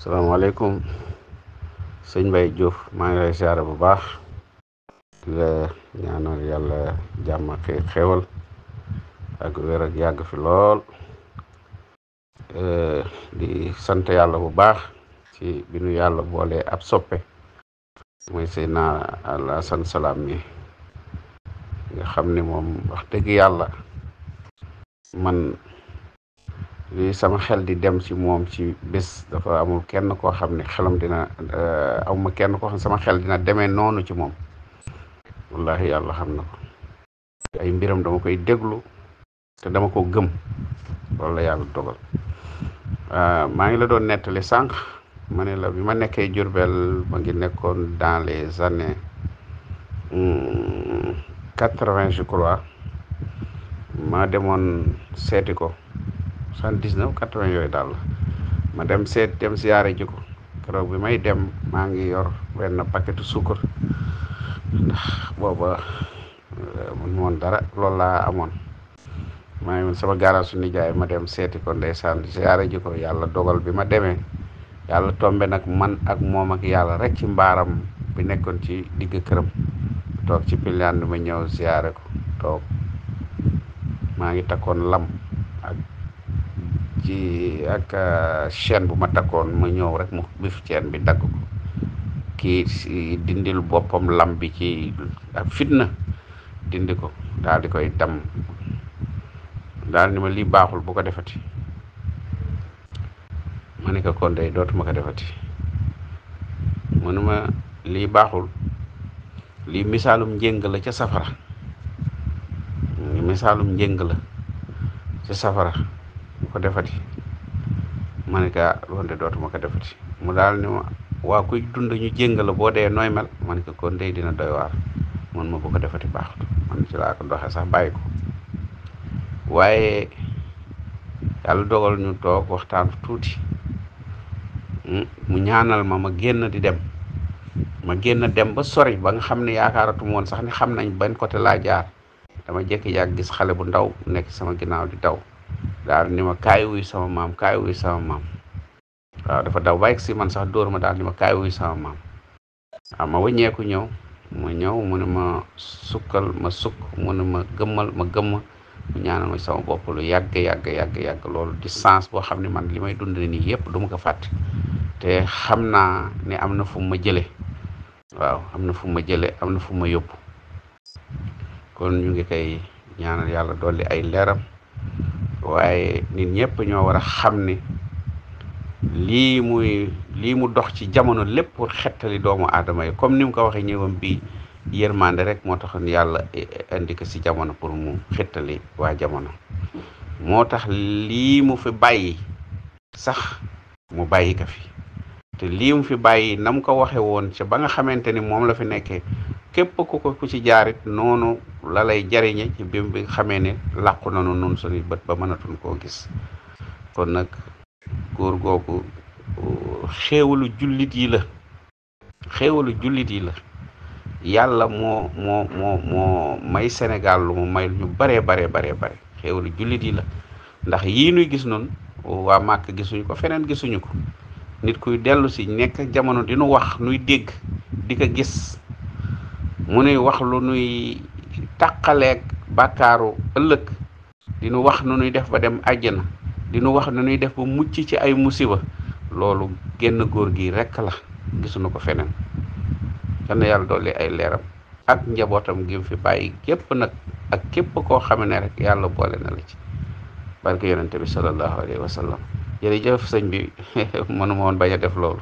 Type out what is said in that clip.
salaamaaleykum sëñ Mbaye Diouf maa ngi lay siyaare bu baax di la ñaanal yàlla jàmm ak xéewal ak wér ak yàgg fi lool di sant yàlla bu baax ci bi nu yàlla boole ab soppe mooy Seydina Alassane Salam mi nga xam ni moom wax dëgg yàlla man li sama xel di dem ci moom ci bés dafa amul kenn koo xam ne xelam dina amuma kenn koo xam sama xel dina demee noonu ci moom wallahi yàlla xam na ko ay mbiram dama koy déglu te dama ko gëm loolu la yàlla dogal maa ngi la doon nettali sànq ma ne la bi ma nekkee Jurbel ma ngi nekkoon dans les années 80 je crois ma demoon seeti ko 79 80 yooyu daal ma dem siyaare ji ko keroog bi may dem maa ngi yor benn paquetu suukar ndax booba mun moon dara loolu laa amoon maa ngi sama garage su nijaay ma dem seeti ko ndeysaan siyaare ji ko yàlla dogal bi ma demee yàlla tombe nag man ak moom ak yàlla rek ci mbaaram bi nekkoon ci digg këram toog ci piliyaan ma ñëw siyaare ko toog maa ngi takkoon lam ak chaîne bu ma takkoon ma ñëw rek mu bif chaîne bi dagg ko kii si dindil boppam lam bi ci ak fitna dindi ko daal di koy dam daal ni ma lii baaxul bu ko defati ma ne ko kon day dootuma ko defati mënuma lii baaxul lii misaalum njëng la ca safara misaalum njëng la ca safara bu ko defati ma ne ko loolu de dootuma ko defati mu daal ni ma waa kuy dund ñu jéng la boo dee nooy mel ma ne ko kon dey dina doy waar man ma bu ko defati baaxut man ci laa ko doxee sax bàyyi ko waaye yàlla dogal ñu toog waxtaan tuuti mu ñaanal ma génn di dem ma génn dem ba sori ba nga xam ne yaakaaratuma woon sax ni xam nañ ban côté laa jaar dama jékki-jàkk gis xale bu ndaw nekk sama ginnaaw di daw daal ni ma kaay wuy sama maam waaw dafa daw bàyyi si man sax dóor ma daal ni ma kaay wuy sama maam waaw ma wëññeeku ñëw mu ne ma sukkal ma sukk mu ne ma gëmmal ma gëmm mu ñaanal ma sama bopp lu yàgg loolu distance boo xam ne man li may dund nii yëpp du ma ko fàtte te xam naa ne am na fu ma jële waaw am na fu ma jële am na fu ma yóbbu kon ñu ngi koy ñaanal yàlla dolli ay leeram waaye nit ñëpp ñoo war a xam ni lii mu dox ci jamono lépp pour xettali doomu aadama yi comme ni mu ko waxee ñëwam bi yërmande rek moo taxoon yàlla indi ko si jamono pour mu xettali waa jamono moo tax lii mu fi bàyyi sax mu bàyyi ko fi te lii mu fi bàyyi na mu ko waxe woon ca ba nga xamante ni moom la fi nekkee képp ku ci jaarit noonu la lay jariñe ci bi nga xamee ne làqu nanu nun suñu bët ba mënatuñ koo gis kon nag góor googu xéewalu jullit yi la yàlla moo may Sénégal lu mu may ñu bare xéewalu jullit yi la ndax yii nuy gis noonu waa Màkk gisuñu ko feneen gisuñu ko nit kuy dellu si nekk jamono di nu wax nuy dégg di ko gis mu nuy wax lu nuy tàqaleeg bàkkaaru ëllëg di nu wax nu nuy def ba dem àjjana di nu wax nu nuy def ba mucc ci ay musiba loolu génn góor gi rekk la gisuñu ko feneen kenn yàlla dolli ay leeram ak njabootam gi fi bàyyi képp nag ak képp koo xam ne rek yàlla boole na la ci barke yonente bi sallallahu alayhi wa sallam jërëjëf sëñ bi mënuma woon bañ a def loolu